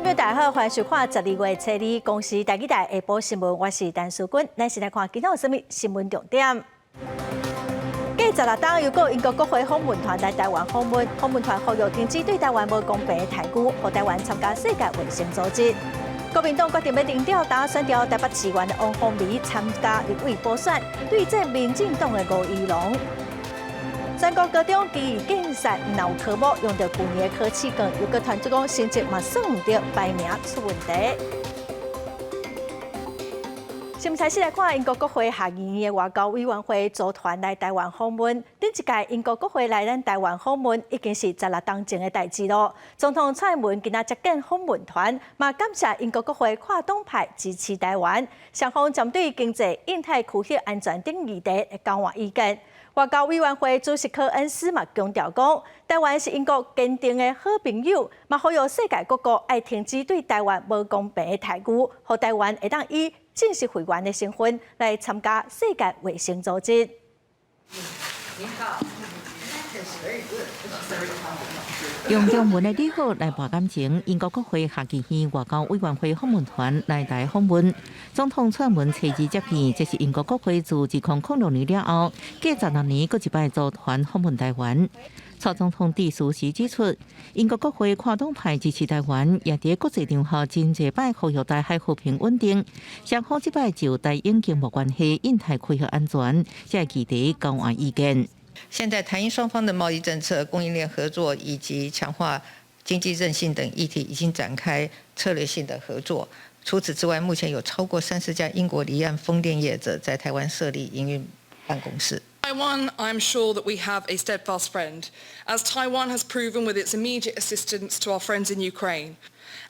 眾朋友大家好，歡迎收看12月初二公視台語台下晡新聞，我是陳淑君。咱先來看今仔有啥物新聞重點。過16冬，又閣英國國會訪問團來台灣訪問，訪問團呼籲停止對台灣無公平的待遇，予台灣參加世界衛生組織。國民黨決定欲徵調今選調台北市議員的王鴻薇參加立委補選，對戰民進黨的吳怡農。全國高中機器競賽毋但有科目用著舊年的考試卷，又閣傳出講成績嘛算毋著，排名出問題。新聞開始來看，英國國會下議院的外交委員會組團來台灣訪問。頂一屆英國國會來咱台灣訪問，已經是16冬前的代誌囉。總統蔡英文今仔接見訪問團，嘛感謝英國國會跨黨派支持台灣，雙方針對經濟、印太區域安全等議題交換意見。外交委員會主席柯恩斯嘛強調講，台灣是英國堅定的好朋友，嘛呼籲世界各國愛停止對台灣無公平的待遇，予台灣會當以正式會員的身份來參加世界衛生組織。你好。用中文的你好來博感情，英國國會下議院外交委員會訪問團來台訪問。總統蔡英文初二接見，這是英國國會自2006年了後，隔16年閣一擺組團訪問台灣。蔡總統致辭時指出，英國國會跨黨派支持台灣，也佇國際場合真濟擺呼籲台海和平穩定。雙方這擺就台英經貿關係、印太區域安全這個議題交換意見。現在台英雙方的貿易政策、供應鏈合作以及強化經濟韌性等議題已經展開策略性的合作。除此之外，目前有超過30家英國離岸風電業者在台灣設立營運辦公室。 Taiwan, I am sure that we have a steadfast friend, as Taiwan has proven with its immediate assistance to our friends in Ukraine.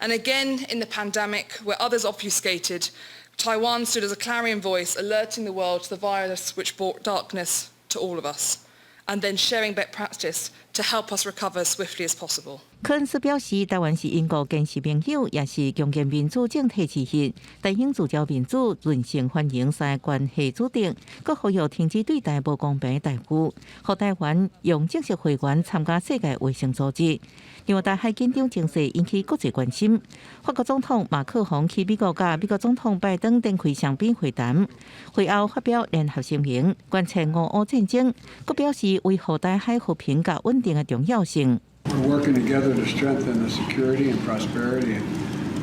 And again, in the pandemic, where others obfuscated, Taiwan stood as a clarion voice, alerting the world to the virus which brought darkness to all of us, and then sharing best practice to help us recover as swiftly as possible. 柯恩斯表示，台灣是英國堅實盟友，也是強健民主政體之一。台英聚焦民主、韌性繁榮三個關係主軸，閣呼籲停止對台無公平待遇，予台灣用正式會員參加世界衛生組織。另外，台海緊張情勢引起國際關心。法國總統馬克宏去美國，佮美國總統拜登展開雙邊會談，會後發表聯合聲明，關切俄烏戰爭，閣表示維護台海和平佮穩定的重要性。 We're working together to strengthen the security and prosperity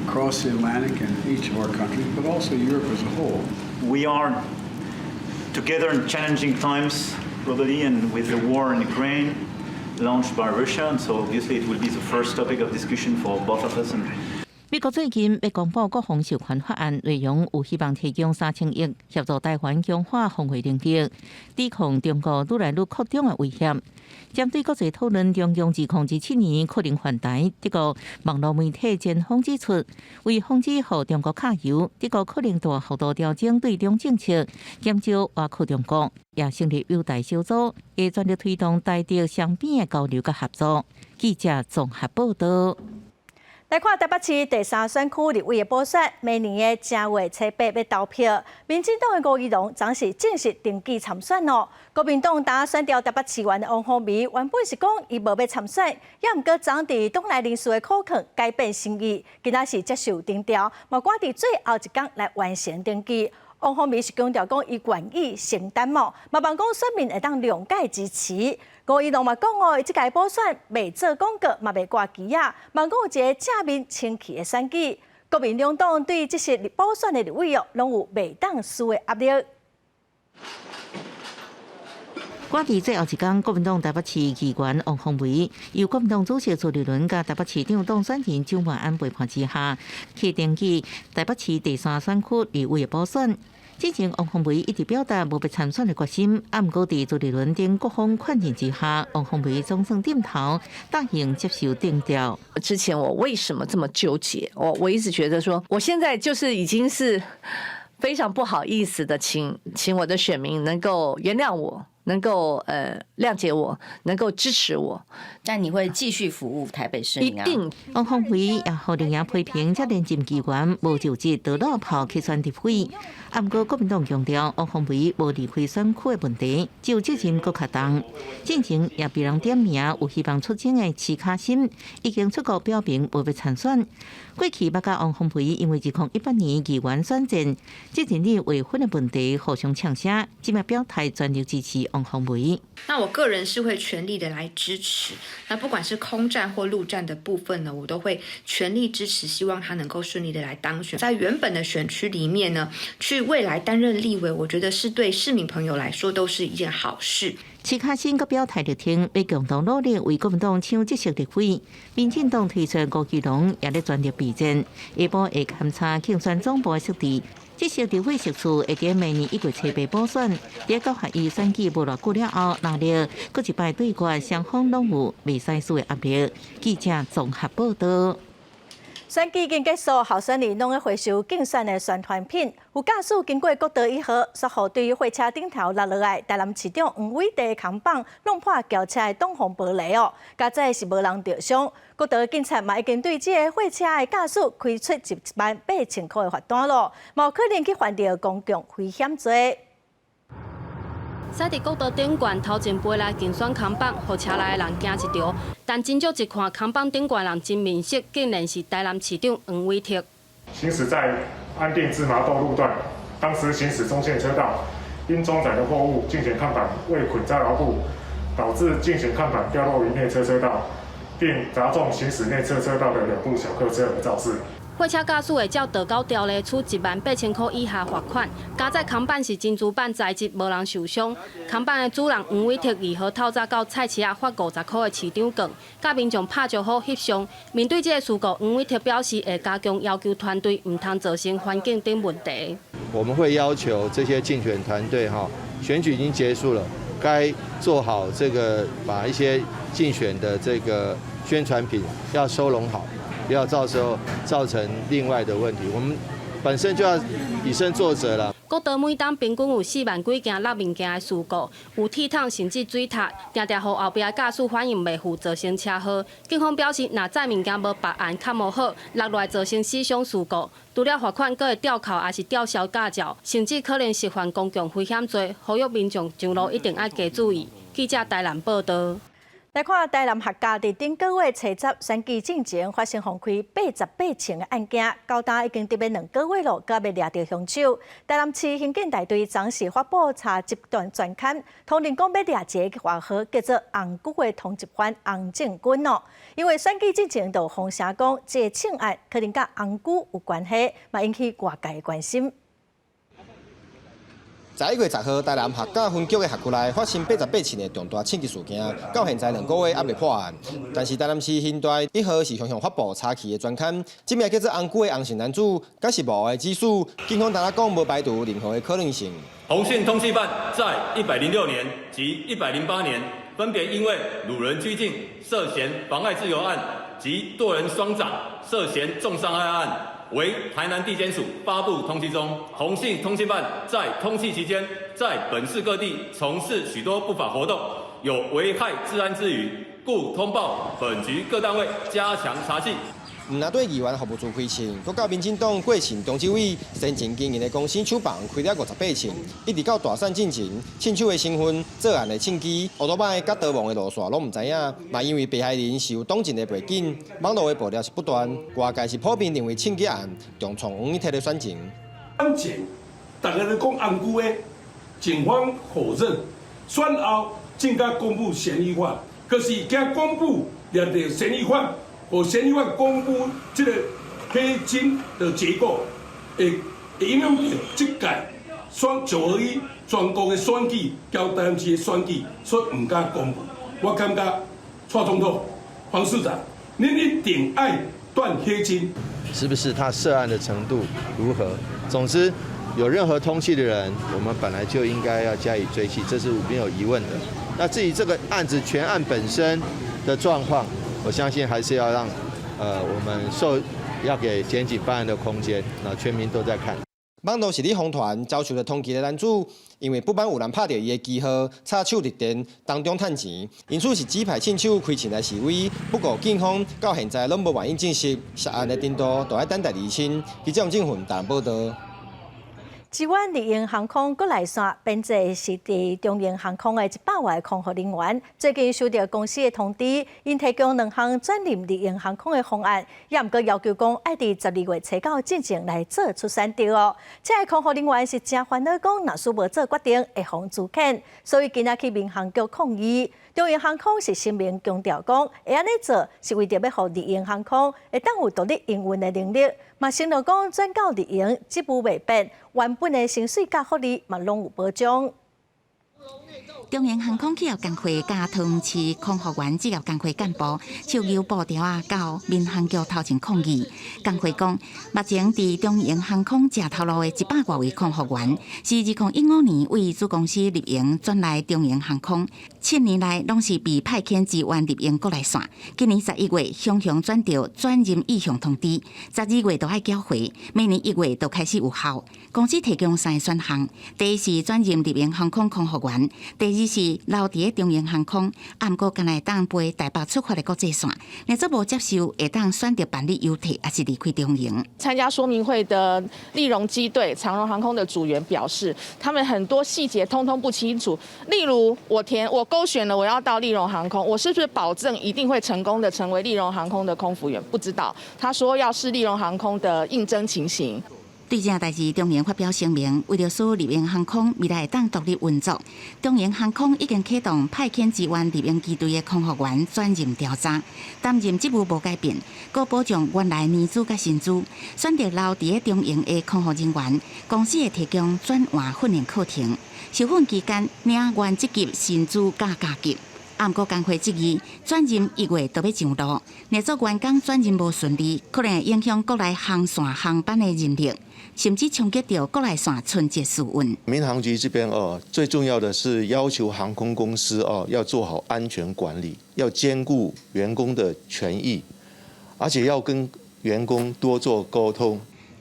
across the Atlantic in each of our countries, but also Europe as a whole. We are together in challenging times globally and with the war in Ukraine launched by Russia, and so obviously it will be the first topic of discussion for both of us. And 美國最近欲公布國防授權法案，內容有希望提供3000億協助台灣強化防衛能力，抵抗中國愈來愈擴張的威脅。針對國際討論中共2027年可能犯台，德國網路媒體前鋒指出，為防止予中國揩油，德國可能大幅度調整對中政策，減少倚靠中國，也成立友台小組，會全力推動台德雙邊的交流佮合作。記者綜合報道。來看台北市第三選區立委的補選，明年的正月初八欲投票。民進黨的吳怡農昨是正式登記參選囉。國民黨今選調台北市議員的王鴻薇，原本是講伊無欲參選，也毋過昨佇黨內人士的苦勸改變心意，今仔是接受徵調，嘛趕佇最後一工來完成登記。王鴻薇是強調講，伊願意承擔哦，嘛望講選民會當諒解支持。吳怡農嘛講哦，伊這屆補選袂做廣告，嘛袂掛旗仔，望講有一個正面清氣的選舉。國民兩黨對這些補選的立委哦，攏有袂當輸的壓力。趕佇最後一工，國民黨台北市議員王鴻薇由國民黨主席朱立倫佮台北市長當選人蔣萬安陪伴之下，去登記台北市第三選區立委的補選。之前王鴻薇一直表達無欲參選的決心，啊，毋過佇朱立倫等各方勸進之下，王鴻薇總算點頭答應接受徵調。之前我為什麼這麼糾結？我一直覺得說，我現在就是已經是非常不好意思的，請我的選民能夠原諒我。能夠諒解我，能夠支持我。但你會繼續服務台北市民啊？一定。王鴻薇也予綠營批評，這連任議員無就職就落跑去選立委。啊，毋過國民黨強調，王鴻薇無離開選區的問題，只有責任閣較重。進前也被人點名有希望出征的徐巧芯，已經出國表明無欲參選。過去捌佮王鴻薇因為2018年議員選戰，執政率未分的問題互相嗆聲，這擺表態全力支持王鴻薇。那我個人是會全力的來支持，那不管是空戰或陸戰的部分呢，我都會全力支持，希望他能夠順利的來當選。在原本的選區裡面呢，去未來擔任立委，我覺得是對市民朋友來說都是一件好事。徐巧芯閣表態力挺，欲共同努力為國民黨搶這席立委。民進黨推出吳基龍也咧全力備戰，下晡會勘查競選總部的設置。這席立委席次會佇明年1月7日補選，佇9合1選舉無偌久了後，若咧閣一擺對決，雙方攏有袂使輸的壓力。記者綜合報道。選舉已經結束，候選人攏咧回收競選的宣傳品。有駕駛經過國道一號，煞予對貨車頂頭落落來，台南市長黃偉哲扛棒弄破轎車的擋風玻璃哦，佳哉是無人著傷。國道警察嘛已經對這个貨車的駕駛開出18,000塊的罰單咯，嘛有可能去犯著公共危險罪。駛佇國道頂懸頭前飛來競選扛棒，予車內的人驚一趒。但真少一看扛棒頂懸人真面色，竟然是台南市長黃偉哲。行駛在安定至麻豆路段，當時行駛中線車道，因裝載的貨物競選看板未捆紮牢固，導致競選看板掉落於內側車道，並砸中行駛內側車道的兩部小客車而肇事。貨車駕駛會照道交條例處18,000塊以下罰款。佳哉扛板是珍珠板材質，無人受傷。扛板的主人黃偉哲2號透早到菜市仔發50塊的市場券，佮民眾拍招呼翕相。面對這个事故，黃偉哲表示會加強要求團隊，毋通造成環境等問題。我們會要求這些競選團隊，哈，選舉已經結束了，該做好這個，把一些競選的這個宣傳品要收攏好。不要到時候造成另外的問題，我們本身就要以身作則了。國道每冬平均有4萬幾件落物件的事故，有鐵桶甚至水塔，定定予後壁駕駛反應袂赴，造成車禍。警方表示，若載物件無縛按較無好，落來造成死傷事故，除了罰款，閣會吊扣抑是吊銷駕照，甚至可能涉犯公共危險罪。呼籲民眾上路一定愛加注意。記者台南報道。來看台南客家佇頂個月初十選舉進前發生放開88槍的案件，到今已經偵了2個月咯，閣未掠著兇手。台南市刑警大隊昨時發布查緝專專刊，通靈講欲掠一個外號叫做紅龜的通緝犯洪正軍哦。因為選舉進前就風聲講，這个槍案可能佮紅龜有關係，嘛引起外界的關心。11月10號，台南客家分局的轄區內發生88槍的重大槍擊事件，到現在2個月猶未破案。但是台南市刑大一號是向向發布查緝的專刊，這名叫做紅龜的洪姓男子，確實無的指示，警方當下講無排除任何的可能性。洪姓通緝犯在106年及108年，分別因為擄人拘禁、涉嫌妨礙自由案及剁人雙掌、涉嫌重傷害案。為台南地檢署發布通緝中，洪姓通緝犯在通緝期間，在本市各地從事許多不法活動，有危害治安之虞，故通報本局各單位加強查緝。毋但對議員服務處開槍，閣佮民進黨郭姓中執委先前經營的公司廠房開了58槍，一直到大選進前，槍手的身份、作案的銃器、歐多擺佮逃亡的路線攏毋知影。嘛因為被害人是有黨政的背景，網路的爆料是不斷，外界是普遍認為槍擊案重創黃偉哲的選情。當前大家都講紅龜的，警方否認，選後正該公布嫌疑犯，可是驚公布掠著嫌疑犯。予嫌疑犯公布這个黑金的結果，會影響著這屆選9合1全國的選舉，交台南市的選舉，所以毋敢公布。我感覺蔡總統、黃市長，恁一定愛斷黑金。是不是他涉案的程度如何？總之，有任何通緝的人，我們本來就應該要加以追緝，這是沒有疑問的。那至於這個案子全案本身的狀況，我相信還是要讓，我們受要給檢警辦案的空間，那全民都在看。網路是咧瘋傳遭受著通緝的男子，因為不滿有人拍著伊的旗號，插手綠電當中趁錢，因此是指派槍手開槍來示威。不過警方到現在攏無願意證實涉案的程度，都愛等待釐清。記者吳正雲台報道。支援麗榮航空國內線編制是佇長榮航空的100外空服人員，最近收到公司的通知，𪜶提供兩項轉任麗榮航空的方案，也毋過要求講愛佇12月初九進前來做出選擇哦。這个空服人員是誠煩惱，講若是無做決定會予資遣，所以今仔去民航局抗議。長榮航空是聲明強調講，會按呢做是為著欲予麗榮航空會當有獨立營運的能力，嘛承諾講轉到麗榮職務袂變，原本的薪水佮福利嘛攏有保障。長榮航空企業工會佮桃園市空服員職業工會幹部，手搝布條仔到民航局頭前抗議。工會講，目前佇長榮航空食頭路的100外位空服員，是2015年對子公司立榮轉來長榮航空，7年來攏是被派遣支援立榮國內線。今年11月，雄雄轉到轉任意向通知，12月就愛繳回，明年1月就開始有效。公司提供三個選項，第一是轉任立榮航空空服員，第二是留佇長榮航空，毋過干焦會當飛台北出發的國際線，若做無接受，會當選擇辦理優退，抑是離開長榮。參加說明會的立榮機隊長榮航空的組員表示，他們很多細節通通不清楚。例如，我填我勾選了我要到立榮航空，我是不是保證一定會成功的成為立榮航空的空服員？不知道。他說要視立榮航空的應徵情形。對這代誌，長榮發表聲明，為著使立榮航空未來會當獨立運作，長榮航空已經啟動派遣支援立榮機隊的空服員轉任調查，擔任職務無改變，閣保障原來年資佮薪資。選擇留佇長榮的空服人員，公司會提供轉換訓練課程，受訓期間領原職級薪資佮加給。毋過工會質疑，轉任1月就欲上路，若做員工轉任無順利，可能會影響國內航線航班的人力，甚至衝擊著國內線春節暑運。民航局這邊哦，最重要的是要求航空公司哦要做好安全管理，要兼顧員工的權益，而且要跟員工多做溝通。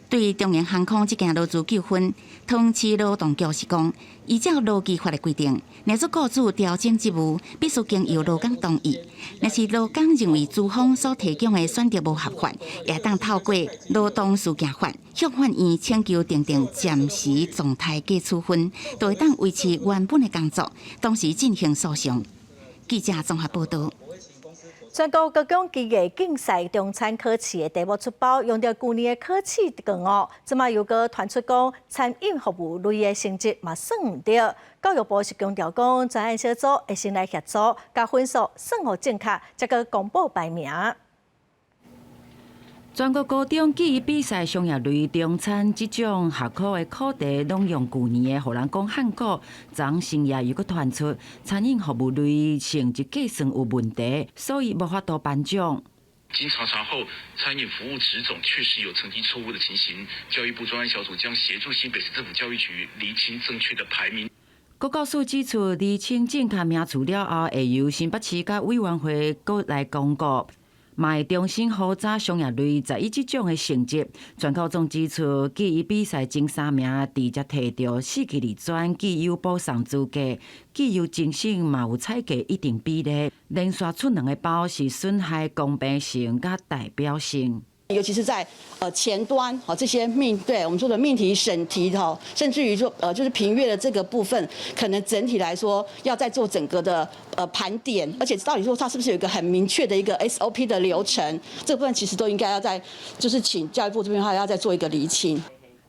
對長榮航空這件勞資糾紛，桃園市勞動局是講，依照勞基法的規定，若做雇主調整職務，必須經由勞工同意。若是勞工認為資方所提供的選擇無合法，會當透過勞動事件法向法院請求訂定暫時狀態解處分，就會當維持原本的工作，同時進行訴訟。記者綜合報道。全國高中機藝競賽中餐考試的題目出包，用著舊年的考試卷哦，這馬又閣傳出講餐飲服務類的成績嘛算毋著。教育部是強調講，專案小組會先來協助，共分數算予正確，才閣公布排名。全國高中技藝比賽商業類中餐這種學科的考題，攏用舊年的，予人講罕古。昨深夜又閣傳出餐飲服務類成績計算有問題，所以無法度頒獎。經查查後，餐飲服務職種確實有成績錯誤的情形，教育部專案小組將協助新北市政府教育局釐清正確的排名。國教署指出，釐清正確名次了後，會由新北市佮委員會閣來公告。嘛會重新核查商業類11職種的成績。全教總指出，技藝比賽前三名直接提著四級二專技優保送資格，技優精省嘛有採計一定比例。連續出兩個包是損害公平性佮代表性。尤其是在前端，好這些命對我們說的命題審題哈，甚至於說就是評閱的這個部分，可能整體來說要再做整個的盤點，而且到底說它是不是有一個很明確的一個 SOP 的流程，這個部分其實都應該要在就是請教育部這邊的話要再做一個釐清。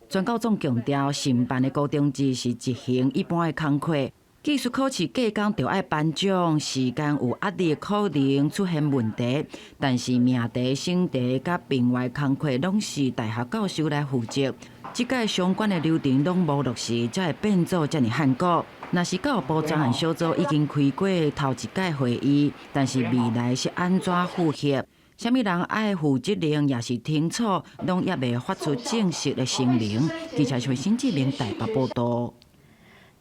全教總強調，承辦的高中職是執行一般的工課。技術考試隔工就愛頒獎，時間有壓力，可能出現問題。但是命題、審題佮評閱工課攏是大學教授來負責，這屆相關的流程攏無落實，才會變做遮爾罕古。若是教育部專案小組已經開過頭一屆會議，但是未來是按怎符合？啥物人愛負責任也是清楚，攏猶未發出正式的聲明。記者徐新志明台北報道。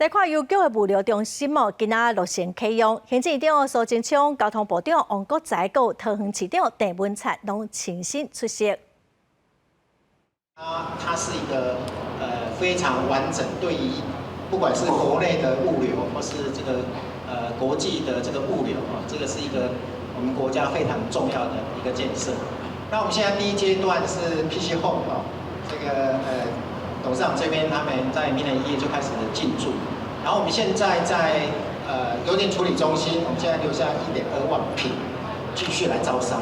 來看郵局的物流中心哦，今仔落成啟用。行政院長蘇貞昌、交通部長王國材、閣有桃園市長鄭文燦攏親身出席。它是一個非常完整，對於不管是國內的物流或是這個國際的這個物流啊，這個是一個我們國家非常重要的一個建設。那我們現在第一階段是 PC Home 哦，這個董事長這邊他們在明年1月就開始進駐，然後我們現在在郵電處理中心，我們現在留下1.2萬坪，繼續來招商。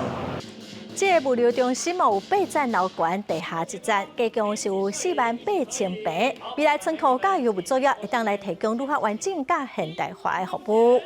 這個物流中心有八層樓懸，地下一層，加強是有48,000坪。未來倉庫佮郵務作業會當來提供愈較完整、佮現代化的服務。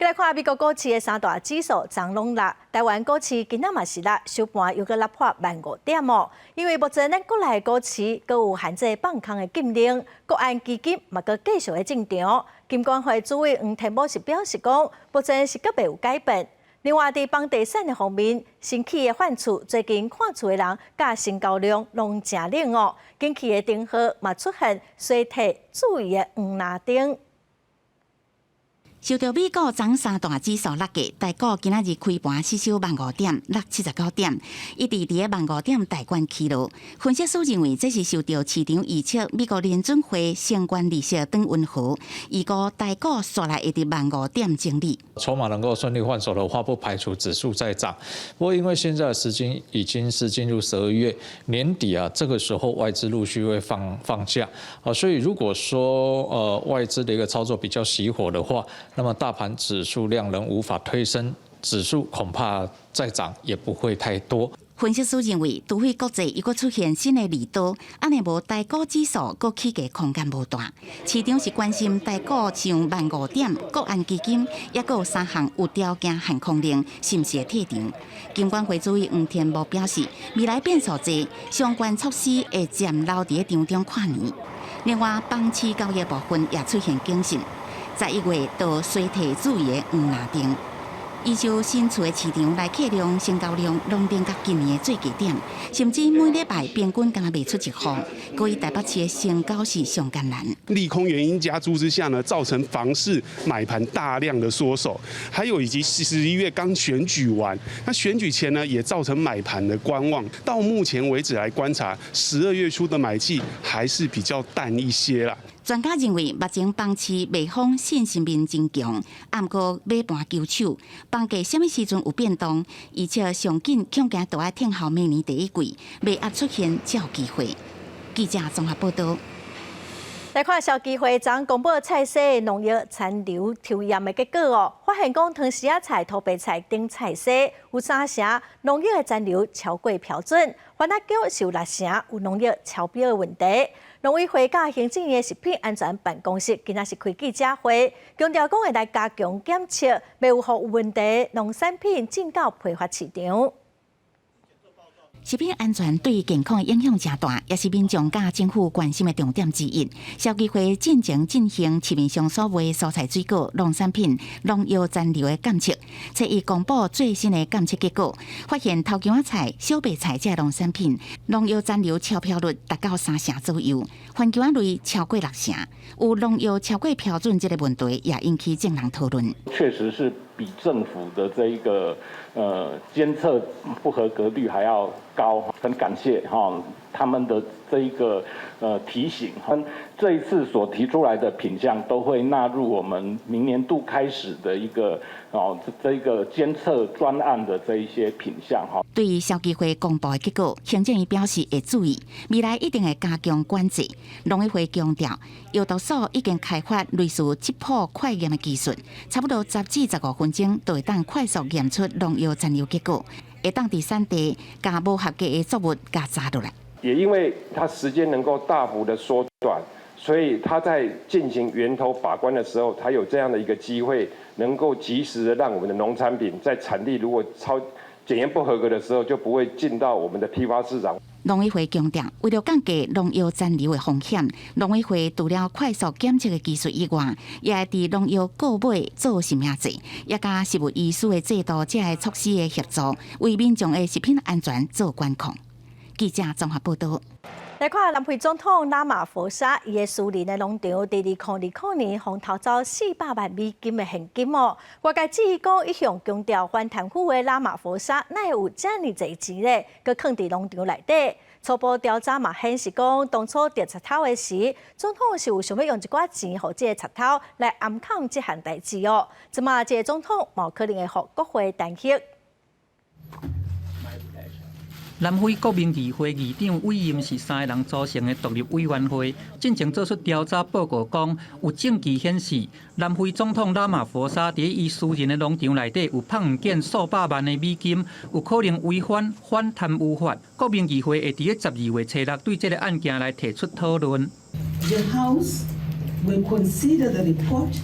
來看美國股市的三大指數昨攏落，台灣股市今仔嘛是落，收盤又閣落破15,000點哦。因為目前咱國內股市閣有限制放空的禁令，國安基金嘛閣繼續咧進場。金管會主委黃天牧是表示講，目前是閣未有改變。另外，佇房地產的方面，新起的販厝最近看厝的人佮成交量攏誠冷哦。景氣的燈號嘛出現衰退注意的黃藍燈。受著美股昨三大指數落價，台股今仔日開盤失守15,000點，落79點，一直佇咧15,000點大關起落。分析師認為，這是受著市場預測美國聯準會升懸利息轉溫和，預估台股紲來會佇15,000點整理。籌碼能夠順利換手的話，不排除指數再漲。不過因為現在的時間已經是進入12月年底啊，這個時候外資陸續會放假啊，所以如果說外資的一個操作比較熄火的話，那麼大盤指數量能無法推升，指數恐怕再漲也不會太多。分析師認為，除非國際又閣出現新的利多，按呢無台股指數閣起價空間無大。市場是關心台股上15,000點，國安基金抑閣有三項有條件限空令，是毋是會退場？金管會主委黃天牧表示，未來變數濟，相關措施會暫留佇咧場中看年。另外，房市交易部分也出現警訊。11月到衰退注意的黃藍燈，預售新厝的市場來客量、成交量攏冷到今年的最低點，甚至每禮拜平均敢若賣出一戶，所以台北市的成交是上艱難。利空原因加諸之下呢，造成房市買盤大量的縮手，還有以及11月剛選舉完，那選舉前呢，也造成買盤的觀望。到目前為止來觀察，12月初的買氣還是比較淡一些啦。專家認為，目前房市賣方信心面真強，毋過買盤求手，房價啥物時陣有變動，而且上緊恐驚都愛等候明年第一季，賣壓出現才有機會。記者綜合報道。來看消基會昨公布菜色農藥殘留抽驗的結果哦，發現講糖絲仔菜、塗白菜等菜色有三成農藥的殘留超過標準，番仔椒是有六成有農藥超標的問題。農委會佮行政院的食品安全辦公室今仔是開記者會，強調講會來加強檢測，袂有予有問題農產品進到批發市場。食品安全對健康的影響誠大，也是民眾佮政府關心的重點之一。消基會進前進行市面上所賣蔬菜水果、農產品農藥殘留的檢測，初一公布最新的檢測結果，發現頭香仔菜、小白菜這農產品農藥殘留超標率達到三成左右，番茄仔類超過六成，有農藥超過標準這個問題也引起眾人討論。確實是比政府的這一個監測不合格率還要高，很感謝哈他們的這一個提醒，這一次所提出來的品項都會納入我們明年度開始的一個哦這一個監測專案的這一些品項哈。對於消基會公布的結果，行政院表示會注意，未來一定會加強管制。農委會強調，藥毒所已經開發類似質譜快驗的技術，差不多10至15分鐘就會當快速驗出農藥殘留結果，會當佇產地共無合格的作物共查落來。也因為它時間能夠大幅的縮短，所以它在進行源頭把關的時候，才有這樣的一個機會，能夠及時的讓我們的農產品在產地如果超檢驗不合格的時候，就不會進到我們的批發市場。農委會強調，為了降低農藥殘留的風險，農委會除了快速檢測的技術以外，也會佇農藥購買做實名制，也佮食物醫師的制度這个措施的協助，為民眾的食品安全做管控。記者綜合報道。來看南非總統拉馬佛沙，伊的私人的農場，佇2020年予偷走400萬美金的現金哦。外界質疑講，一向強調反貪腐的拉馬佛沙，哪會有遮爾濟錢咧？閣囥佇農場內底。初步調查嘛顯示講，當初佇賊偷的時，總統是有想欲用一寡錢予這个賊偷來掩藏這項代誌哦。這馬這个總統嘛可能會予國會彈劾。南非國民議會議長委任是三个人組成的獨立委員會，進前做出調查報告講，有證據顯示，南非總統拉馬佛沙佇伊私人的農場內底有放毋見數百萬的美金，有可能違反反貪污法。國民議會會佇咧12月初六對這个案件來提出討論。 The House will consider the report,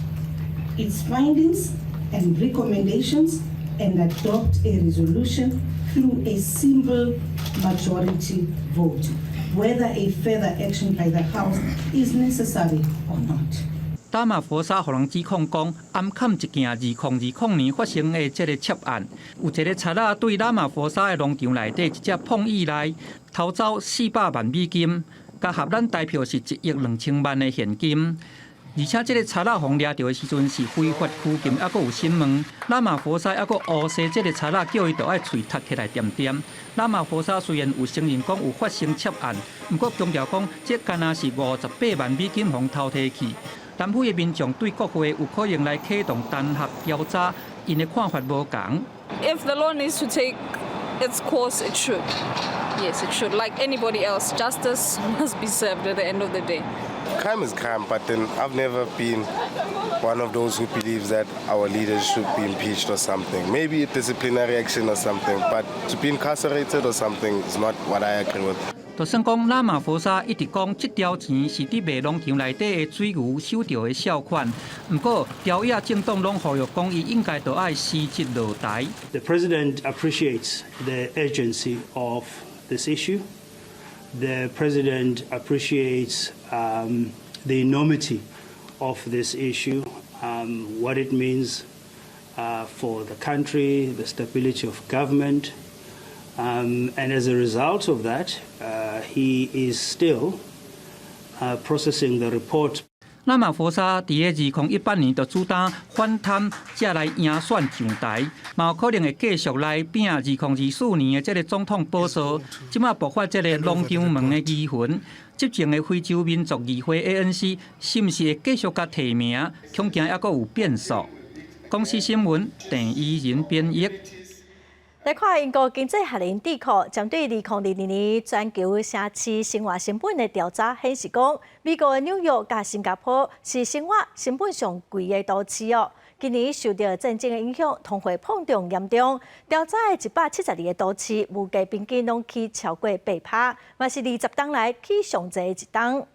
its findings and recommendations, and adopt a resolution through a simple majority vote, whether a further action by the House is necessary or not. 拉馬佛沙予人指控講，掩藏一件2020年發生的這个竊案，有一个賊仔對拉馬佛沙的農場內底一隻碰椅內偷走400萬美金，共合咱台票是1億2千萬的現金。而且這个賊仔予掠著的時陣是非法拘禁，猶閣有審問。拉馬佛沙猶閣烏紗這个賊仔，叫伊著愛喙窒起來恬恬。拉馬佛沙雖然有承認講有發生竊案，毋過強調講這敢若是58萬美金予偷提去。南非的民眾對國會有可能來啟動彈劾調查，𪜶的看法無仝。 If the law needs to take its course, it should. Yes, it should. Like anybody else, justice must be served at the end of the day. Crime is crime, but then I've never been one of those who believes that our leaders should be impeached or something. Maybe a disciplinary action or something, but to be incarcerated or something is not what I agree with. 就算講拉馬佛沙一直講這條錢是佇賣農場內底的水牛收著的稅款，毋過朝野政黨攏呼籲講伊應該著愛辭職落台。 The president appreciates the urgency of this issue. The president appreciates the enormity of this issue, what it means for the country, the stability of government. And as a result of that, he is still processing the report. 拉馬佛沙佇咧2018年就主打反貪，才來贏選上台，嘛有可能會繼續來拚2024年的這个總統寶座。這馬爆發這个農場門的疑雲，執政的非洲民族議會 ANC 是毋是會繼續共提名？恐驚猶閣有變數。公視新聞鄭怡仁編譯。來看英國經濟學人智庫針對2022年全球城市生活成本的調查顯示，講美國的紐約佮新加坡是生活成本上貴的都市哦。今年受著戰爭的影響，通貨膨脹嚴重。調查的172個都市，物價平均攏起超過8%，嘛是20冬來起上濟的一冬。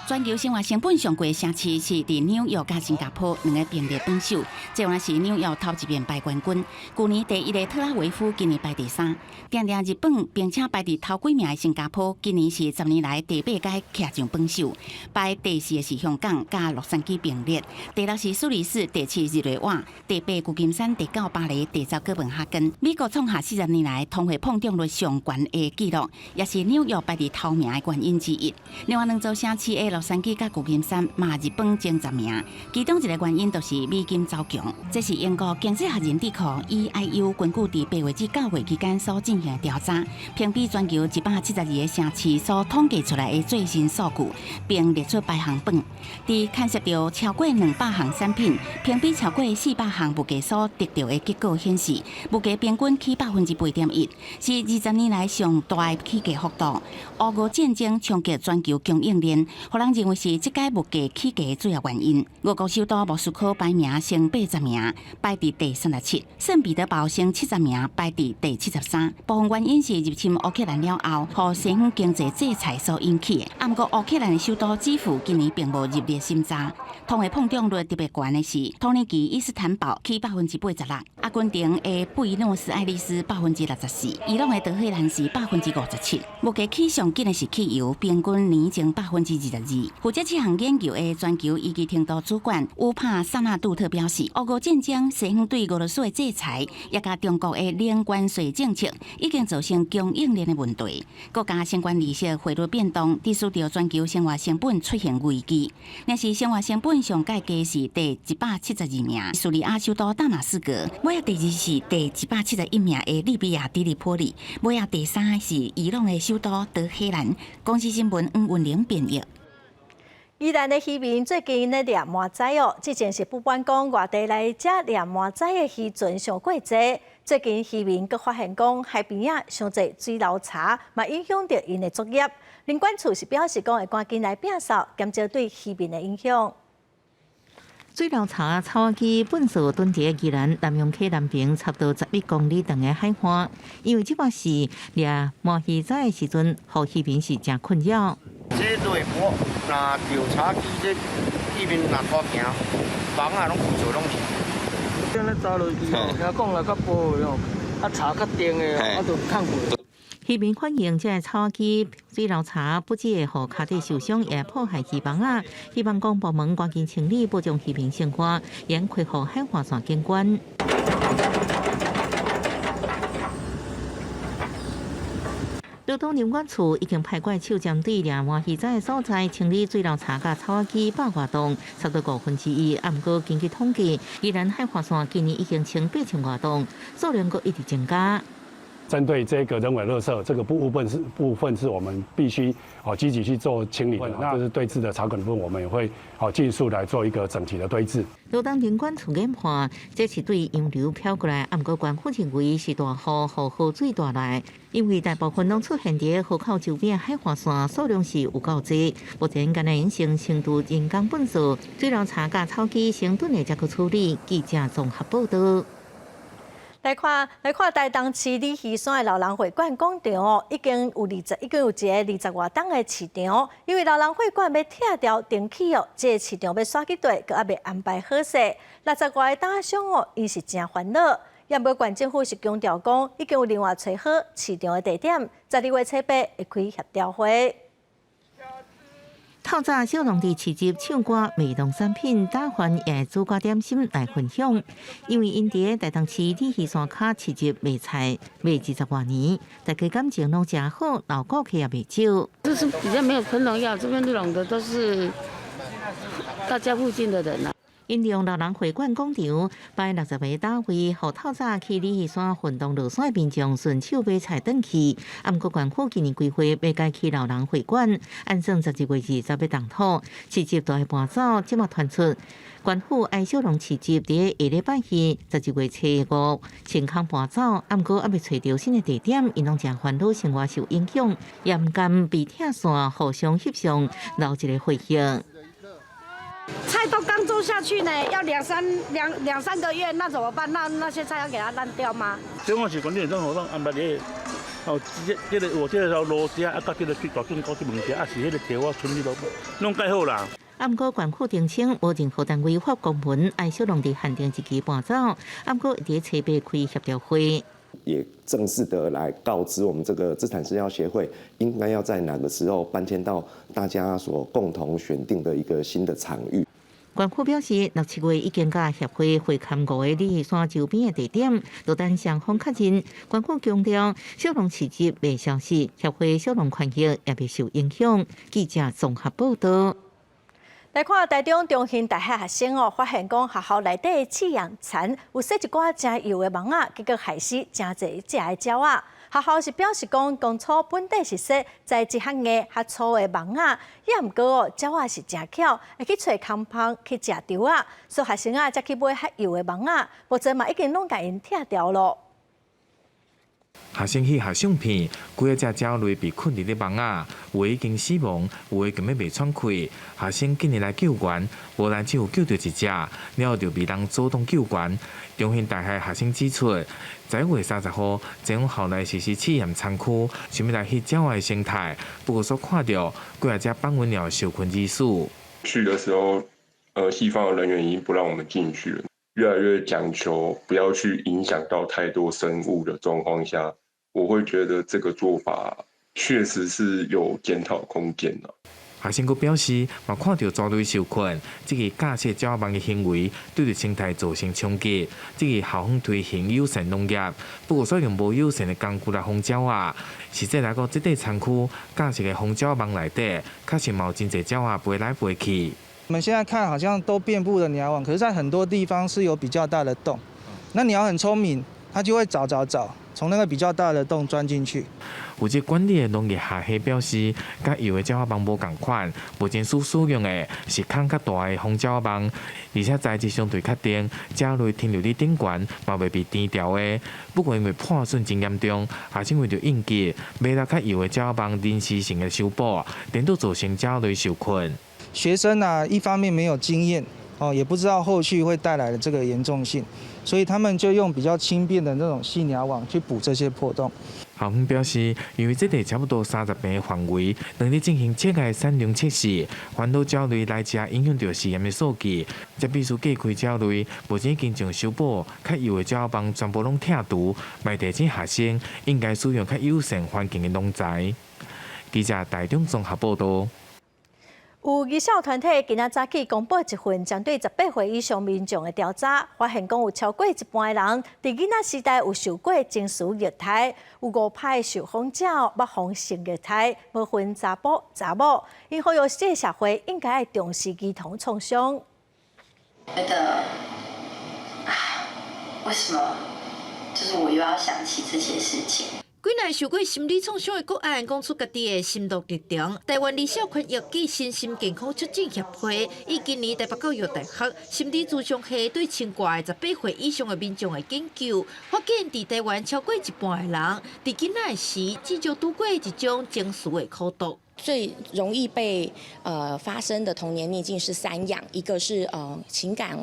全球生活成本上貴的城市是佇紐約佮新加坡兩个並列榜首，這原來是紐約頭一遍排冠軍。舊年第一的特拉維夫今年排第三，定定日本並且排佇頭幾名的新加坡，今年是10年來第八擺徛上榜首。排第四的是香港，佮洛杉磯並列。第六是蘇黎世，第七日內瓦，第八舊金山，第九巴黎，第十哥本哈根。美國創下40年來通貨膨脹率上懸的紀錄，也是紐約排佇頭名的原因之一。另外兩座城市的洛杉磯佮舊金山嘛入榜前10名，其中一个原因就是美金走強。這是英國經濟學人智庫 EIU 根據佇八月至九月期間所進行的調查，評比全球172個城市所統計出來的最新數據，並列出排行榜。佇牽涉著超過200項產品，評比超過400項物價所得著的結果顯示，物價平均起8.1%，是20年來上大的起價幅度。烏俄戰爭衝擊全球供應鏈，予人認為是這擺物價起價的主要原因。俄國首都莫斯科排名升80名，排佇第37；聖彼得堡升70名，排佇第73。部分原因是入侵烏克蘭了後，予西方經濟制裁所引起的。啊，毋過烏克蘭的首都基輔今年並無入列審查。通貨膨脹率特別懸的是，土耳其伊斯坦堡起86%，啊，阿根廷的布宜諾斯艾利斯64%，伊朗的德黑蘭是57%。物價起上緊的是汽油，平均年增22%。負責這項研究的全球預期程度主管烏帕薩納杜特表示，俄烏戰爭、西方對俄羅斯的制裁，也佮中國的零關稅政策，已經造成供應鏈的問題。國家相關利息匯率變動，致使著全球生活成本出現危機。若是生活成本上蓋低是第172名，敘利亞首都大馬士革；尾仔第二是第171名的利比亞的黎波里；尾仔第三是伊朗的首都德黑蘭。公視新聞黃雲玲編譯。宜蘭的漁民最近咧掠麻仔哦，之前是不管講外地來遮掠麻仔的漁船傷過濟，最近漁民閣發現講海邊仔傷濟水流柴，嘛影響著𪜶的作業。林管處是表示講會趕緊來摒掃，減少對漁民的影響。水流柴、草仔機糞掃囤佇宜蘭南洋溪南爿差不多11公里長的海岸，因為這擺是掠麻魚仔的時陣，予漁民是誠困擾。這落雨，若著草機，這地面若拖行，網仔攏規座攏是。這咧扎落去吼，聽講來較薄的吼，啊柴較重的，啊就抗過。漁民反映，這个草仔機水流柴不只會予跤底受傷，也破壞漁網仔。希望講部門趕緊清理，保障漁民生活，予恢復海岸線景觀。羅東林管處已經派怪手針對掠麻魚仔的所在清理水流柴佮草仔機百外棟，差不多1/5。啊，毋過根據統計，宜蘭海岸線今年已經清8000外棟，數量閣一直增加。針對這個人為垃圾，這個部分是我們必須哦積極去做清理的。那就是堆置的草埂部分，我們也會哦盡速來做一個整體的堆置。羅東林管處研判，這是對洋流飄過來，啊，毋過縣府認為是大雨予河水帶來，因為大部分攏出現佇河口周邊海岸線，數量是有夠濟。目前干焦用輕度人工糞掃，水流柴佮草機先頓下才去處理。記者綜合報道。來看，來看台東市鯉魚山的老人會館廣場哦，已經有一个20外噸的市場。因為老人會館欲拆掉重起哦，這个市場欲徙去佗，閣猶未安排好勢。60外个打商哦，𪜶是誠煩惱。也毋過縣政府是強調講，已經有另外揣好市場的地點，12月初8會開協調會。透早小農佇市集唱歌賣農產品，打飯也會煮寡點心來分享。因為𪜶佇台東市鯉魚山跤市集賣菜賣20外年，大家感情攏誠好，老顧客也袂少。這是比較沒有噴農藥，這邊攏的都是大家附近的人啦。𪜶利用老人會館廣場擺60個摊位，予透早去鯉魚山運動落山的民眾順手買菜轉去。啊，毋過縣府今年規劃欲改去老人會館，按算12月20欲動土，市集就愛搬走。這馬傳出，縣府愛小農市集佇下禮拜二12月初5清空搬走，啊，毋過猶未揣著新的地點，𪜶攏誠煩惱，生活受影響，也毋甘被拆散，互相翕相，留一個回憶。菜都剛種下去呢，要兩三個月，那怎麼辦？那些菜要給它爛掉嗎？這我是講你任何攏安排咧，哦，這個我這個路遮啊，佮這個去大圳溝這門遮，啊是彼個田仔村裡頭，攏蓋好啦。啊，毋過縣府澄清，無任何單位發公文，愛小農佇限定日期搬走。啊，毋過佇初八開協調會。也正式的來告知我們這個資產施銷協會，應該要在哪個時候搬遷到大家所共同選定的一個新的場域。縣府表示，六七月已經佮協會會勘五個鯉魚山周邊的地點，就等雙方確認。縣府強調，小農市集袂消失，協會小農權益也袂受影響。記者綜合報道。來看台中中興大學學生哦，發現講學校內底的飼養田有撒一寡誠幼的蠓仔，結果害死誠濟隻的鳥仔。學校是表示講，當初本底是說栽植較硬、較粗的網仔，也毋過哦，鳥仔是誠巧，會去揣空縫去食稻仔，所以學生仔才去買較幼的網仔，目前嘛已經攏共𪜶拆掉囉。學生去翕相片，幾仔隻鳥類被困佇咧網仔，有的已經死亡，有的根本袂喘氣。學生緊急來救援，無奈只有救著一隻，了後就被人主動救援。中興大學學生指出，11月30號，前往校內實施試驗田區，想欲來翕鳥仔生態，不過所看著幾仔隻斑紋鳥受困而死。去的時候，系方的人員已經不讓我們進去了。越來越講求不要去影響到太多生物的狀況下，我會覺得這個做法確實是有檢討空間的。學生閣表示，嘛看著蛇類受困，這个架設鳥仔網的行為對著生態造成衝擊。這个校方推行友善農業，不過煞用無友善的工具來封鳥仔。實際來講，這塊田區架設的封鳥網內底，確實嘛有真濟鳥仔飛來飛去。我們現在看好像都遍佈了鳥網，可是，在很多地方是有比較大的洞。那鳥很聰明，它就會找找找，從那個比較大的洞鑽進去。負責管理的農業學系表示，佮舊的鳥仔網無仝款，目前所使用的是孔較大的封鳥仔網，而且材質相對較硬，鳥類停留佇頂懸嘛袂被甜牢的。不過因為破損真嚴重，學生為著應急，買了較幼的鳥仔網臨時性的修補，顛倒造成鳥類受困。學生啊，一方面沒有經驗，哦，也不知道後續會帶來的這個嚴重性，所以他們就用比較輕便的那種細鳥網去補這些破洞。校方表示，因為這塊差不多30坪的範圍，當咧進行切開產量測試，煩惱鳥類來食影響著試驗的數據，才必須隔開鳥類。目前已經將修補較幼的鳥仔網全部攏拆除，嘛提醒學生應該使用較友善環境的農材。記者台中綜合報導。有兒少團體今仔早起公布一份針對18歲以上民眾的調查，發現講有超過一半的人佇囡仔時代有受過情緒虐待，有5%受訪者捌予性虐待，無分查埔查某。𪜶呼籲這个社會應該愛重視兒童創傷。覺得啊，為什麼就是我又要想起這些事情？幾若受過心理創傷的個案，講出家己的心路歷程。台灣兒少權益暨身心健康促進協會以今年台北教育大學心理諮商系對清掛的18歲以上的民眾的研究，發現佇台灣超過一半的人，佇囡仔時至少拄過一種情緒的苦毒。最容易被發生的童年逆境是三樣，一個是情感，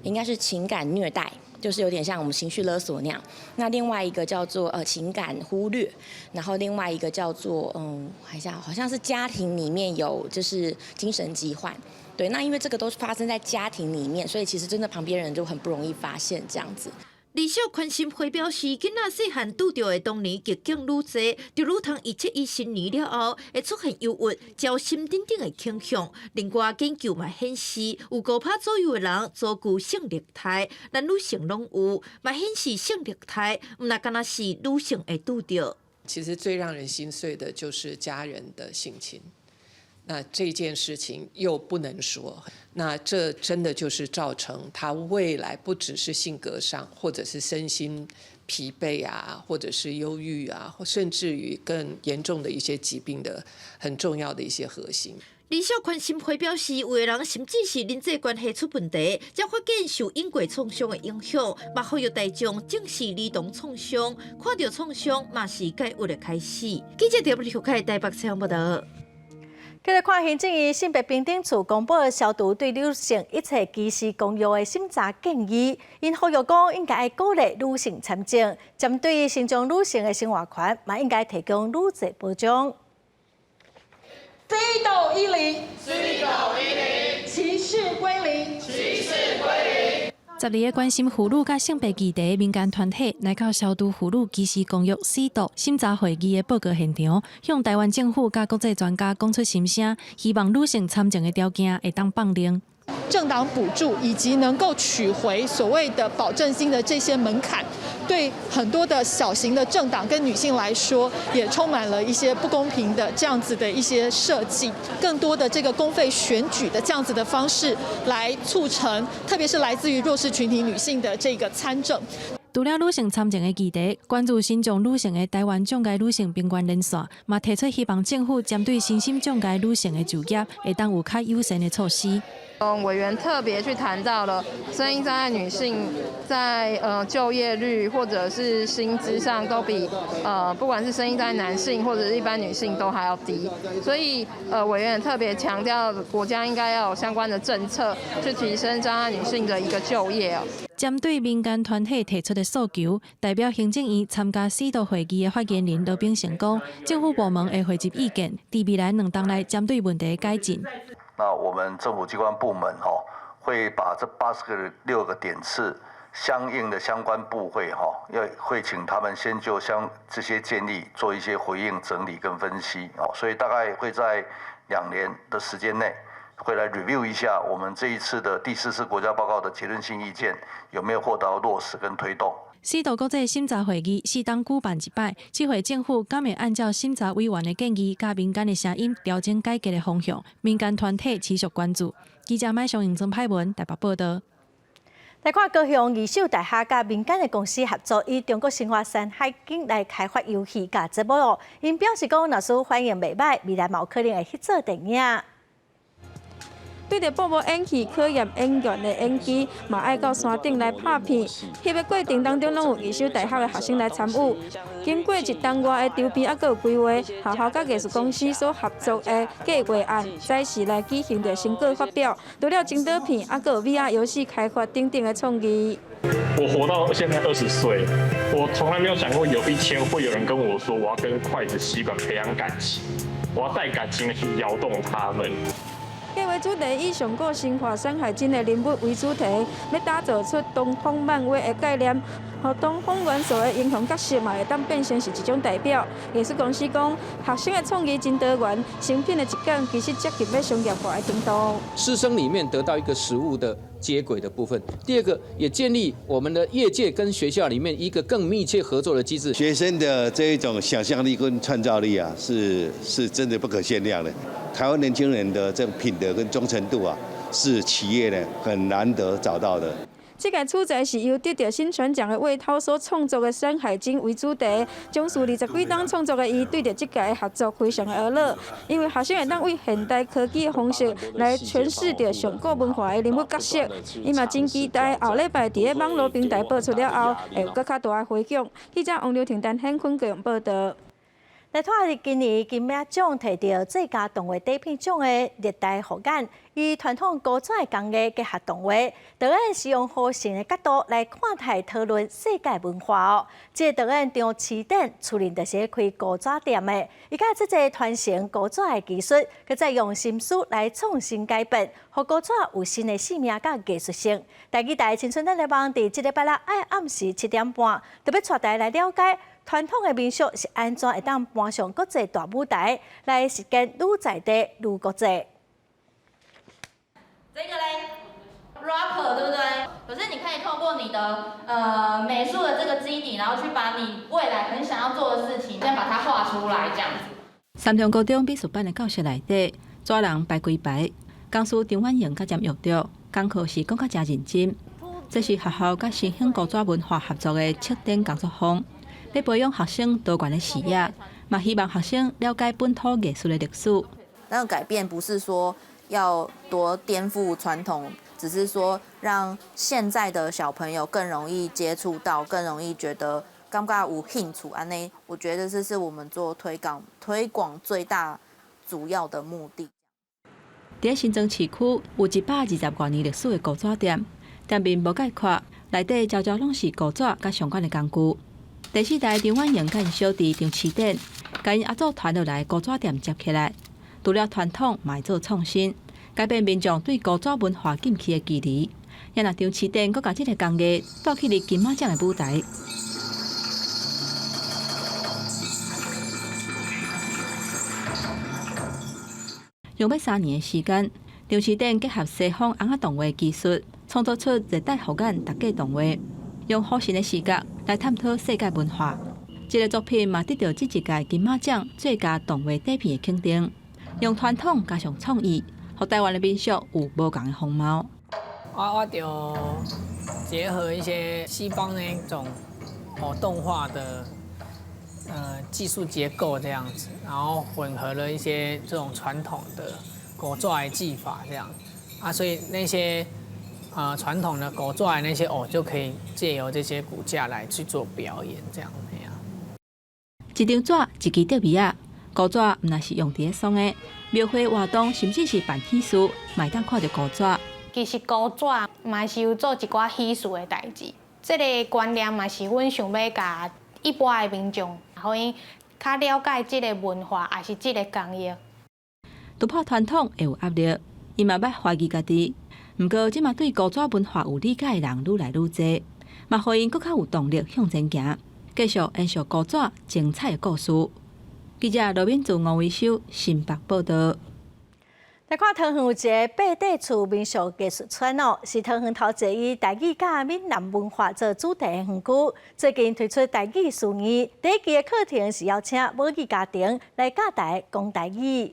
應該是情感虐待。就是有點像我們情緒勒索那樣，那另外一個叫做情感忽略，然後另外一個叫做看一下，好像是家庭裡面有就是精神疾患，對，那因為這個都是發生在家庭裡面，所以其實真的旁邊人就很不容易發現這樣子。兒少權心會表示，囡仔細漢拄著的童年逆境愈濟，就愈通預測伊成年了後會出現憂鬱、焦心等等的傾向。另外研究嘛顯示，有5%左右的人遭遇性虐待，男女性攏有，嘛顯示性虐待毋但干焦是女性會拄著。其實最讓人心碎的就是家人的性侵，那這件事情又不能說，那這真的就是造成他未來不只是性格上，或者是身心疲憊啊，或者是憂鬱啊，或甚至於更嚴重的一些疾病的很重要的一些核心。兒少權心會表示，有的人甚至是人際關係出問題，才發現受隱過創傷的影響，嘛呼籲大眾正視兒童創傷，看著創傷嘛是解鬱的開始。記者劉立凱台北採訪報導。繼續看行政院性別平等處公布消除對女性一切歧視公約的審查建議，𪜶呼籲講應該愛鼓勵女性參政，針對身障女性的生活權，嘛應該提供愈濟保障。 C 斗一零，C 斗一零，歧視歸零，歧視歸零。12个關心婦女佮性別議題的民間團體來到消除婦女歧視公約 CEDAW 審查會議的報告現場，向台灣政府佮國際專家講出心聲，希望女性參政的條件會當放寬。政黨補助以及能夠取回所謂的保證金的這些門檻，對很多的小型的政黨跟女性來說，也充滿了一些不公平的這樣子的一些設計。更多的這個公費選舉的這樣子的方式，來促成，特別是來自於弱勢群體女性的這個參政。除了女性參政的議題，關注身障女性的台灣障礙女性平權連線，嘛提出希望政府針對身心障礙女性的就業，會當有較友善的措施。委員特別去談到了身心障礙女性在就業率或者是薪資上都比不管是身心障礙男性或者是一般女性都還要低，所以委員特別強調國家應該要有相關的政策去提升障礙女性的一個就業哦。針對民間團體提出的訴求，代表行政院參加 CEDAW 會議的發言人羅秉成講，政府部門會匯集意見，佇未來兩冬內針對問題改進。那我們政府機關部門吼，會把這86個點次相應的相關部會哈，要會請他們先就相這些建議做一些回應、整理跟分析哦，所以大概會在2年的時間內，會來 review 一下我們這一次的第四次國家報告的結論性意見有沒有獲得落實跟推動。死毒國際審查會議四冬舉辦一擺，這回政府敢會按照審查委員的建議，佮民間的聲音調整改革的方向？民間團體持續關注。記者麥尚盈曾派文台北報道。來看高雄義守大學佮民間的公司合作，以中國神話山海經來開發遊戲佮節目囉。𪜶表示講，若是反應袂䆀，未來嘛有可能會去做電影。對著布幕演戲考驗演員的演技，嘛愛到山頂來拍片。翕的過程當中，攏有義守大學的學生來參與。經過一冬外的籌備，猶閣有規劃，學校佮藝術公司所合作的計劃案，再時來舉行著成果發表。除了剪刀片，猶閣有 VR 遊戲開發等等的創意。我活到現在20歲，我從來沒有想過有一天會有人跟我說，我要跟筷子、吸管培養感情，我要帶感情去搖動他們。計劃主題以上古神話《山海經》的人物為主題，欲打造出東方漫畫的概念，予東方元素的英雄角色嘛會當變成是一種代表。藝術公司講，學生的創意真多元，成品的質感其實接近欲商業化的程度。師生裡面得到一個實物的接軌的部分。第二個，也建立我們的業界跟學校裡面一個更密切合作的機制。學生的這一種想象力跟創造力啊，是真的不可限量的。台灣年輕人的這種品德跟忠誠度啊，是企業呢很難得找到的。這個取材是由得著薪傳獎的魏濤所創作的《山海經》為主題，從事20幾冬創作的伊，對著這屆合作非常的呵咾，因為學生會當以現代科技的方式來詮釋著上古文化的人物角色，伊嘛真期待後禮拜佇咧網路平台播出了後，會有閣較大的迴響。記者王劉婷、陳顯坤高雄報導。來看今年金馬獎提著最佳動畫短片獎的熱帶護眼，以傳統古紙的工藝結合動畫，導演是用好神的角度來看待討論世界文化哦。這個導演張辭典，厝裡就是開古紙店的，伊佮這個傳承古紙的技術，閣再用心思來創新改變，予古紙有新的生命佮藝術性。台語台青春咱的網佇這禮拜六愛暗時7點半，特別帶大家來了解。傳統的民俗是按怎會當搬上國際大舞台來實現愈在地愈國際。這個咧，rocker 對不對？可是你可以透過你的美術的這個基底，然後去把你未來很想要做的事情，先把它畫出來，這樣子。三重高中美術班的教室內底，紙人排規排，講師張婉瑩較占用著，功課是講較誠認真。這是學校佮新興古紙文化合作的策展工作坊。欲培養學生多元的視野，嘛希望學生了解本土藝術的歷史。那個改變不是說要多顛覆傳統，只是說讓現在的小朋友更容易接觸到，更容易覺得感覺有興趣按呢，我覺得這是我們做推廣最大主要的目的。佇新莊市區有120多年歷史的古紙店，店面無概括，內底常常攏是古紙佮相關的工具。第四代張婉瑩佮𪜶小弟張辭典，共𪜶阿祖傳落來古紙店接起來，除了傳統，嘛會做創新，改變民眾對古紙文化禁忌的距離。也若張辭典閣共這个工藝帶去佇金馬獎的舞台。用欲3年的時間，張辭典結合西方尪仔動畫技術，創作出熱帶護眼特價動畫，用好神的視角來探討世界文化。這個作品嘛得著這一屆金馬獎最佳動畫短片的肯定。用傳統加上創意，予台灣的民俗有無仝的風貌。我就結合一些西方那種動畫的技術結構這樣子，然後混合了一些這種傳統的古紙的技法這樣啊，所以那些傳統的古紙的那些偶就可以借由這些骨架來去做表演這樣。一張紙，一支竹篾仔，古紙毋但是用佇咧創的，廟會活動甚至是辦喜事，嘛會當看著古紙。其實古紙嘛是有做一寡喜事的代誌，這个觀念嘛是阮想欲共一般的民眾，予𪜶較了解這个文化，抑是這个工藝。突破傳統會有壓力，伊嘛捌懷疑家己。毋過，這馬對古紙文化有理解的人愈來愈濟，嘛予𪜶閣較有動力向前行，繼續延續古紙精彩的故事。記者羅敏祖、吳維修新北報道。來看桃園有一个八塊厝民俗藝術村哦，是桃園頭一个以台語佮閩南文化做主題的園區。最近推出台語書院，第一期的課程是邀請母語家庭來教大家講台語。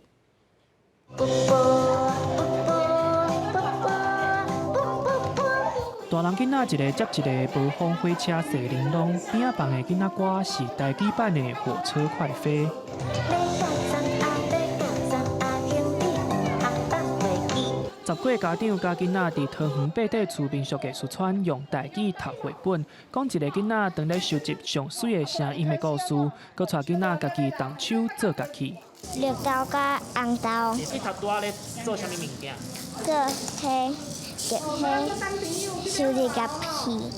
大人囡仔一个接一个，暴风火车踅玲珑，边仔放的囡仔歌是台语版的《火车快飞》。十几个家长佮囡仔伫桃园八块厝民俗艺术村用台语读绘本，讲一个囡仔当咧收集上媠的声音的故事，阁带囡仔家己动手做乐器。绿豆佮红豆。你头拄仔咧做啥物物件？做彼彼收集乐器。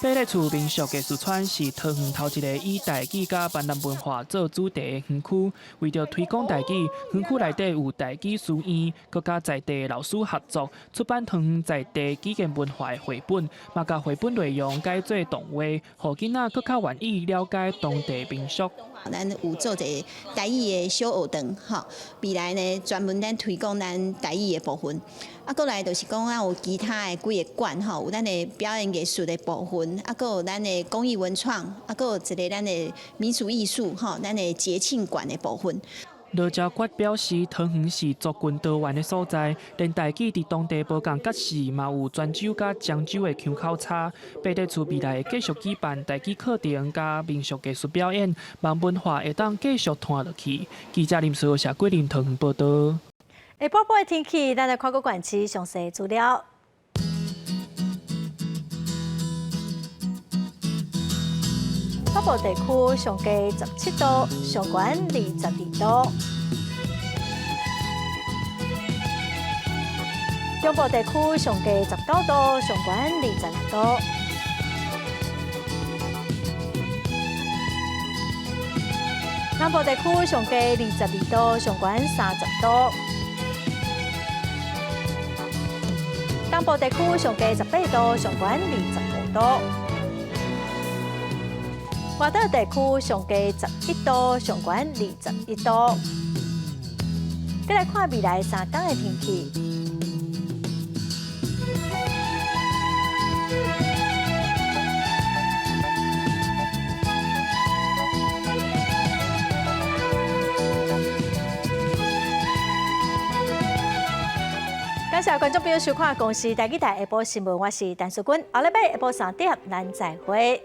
八块厝民俗艺术村是桃园头一个以台语佮闽南文化做主题的园区。为著推广台语，园区内底有台语书院，阁佮在地老师合作出版桃园在地语言文化的绘本，嘛共绘本内容改做动画，予囡仔阁较愿意了解当地民俗。咱有做一个台语的小学堂，吼，未来呢专门咱推广咱台语的部分。啊，阁来就是讲啊，有其他的几个馆，吼，有咱的表演艺术的部分，啊，阁有咱的工艺文创，啊，阁有一个咱的民俗艺术，吼，咱的节庆馆的部分。罗昭决表示，桃园是族群多元的所在，连台语伫当地无仝角色，嘛有泉州佮漳州的腔口差。八块厝未来会继续举办台语课程佮民俗艺术表演，望文化会当继续传落去。记者林思谢桂林桃园报道。下晡晡的天气，咱来看个县市详细资料。北部地区上低17度，上悬22度。中部地区上低19度，上悬26度。南部地区上低22度，上悬30度。东部地区上低18度，上悬25度。外岛地区上低11度，上悬21度。再来看未来3天的天气。感谢观众朋友收看《公视台语台下晡新闻》，我是陈淑君，后礼拜下晡3点，咱再会。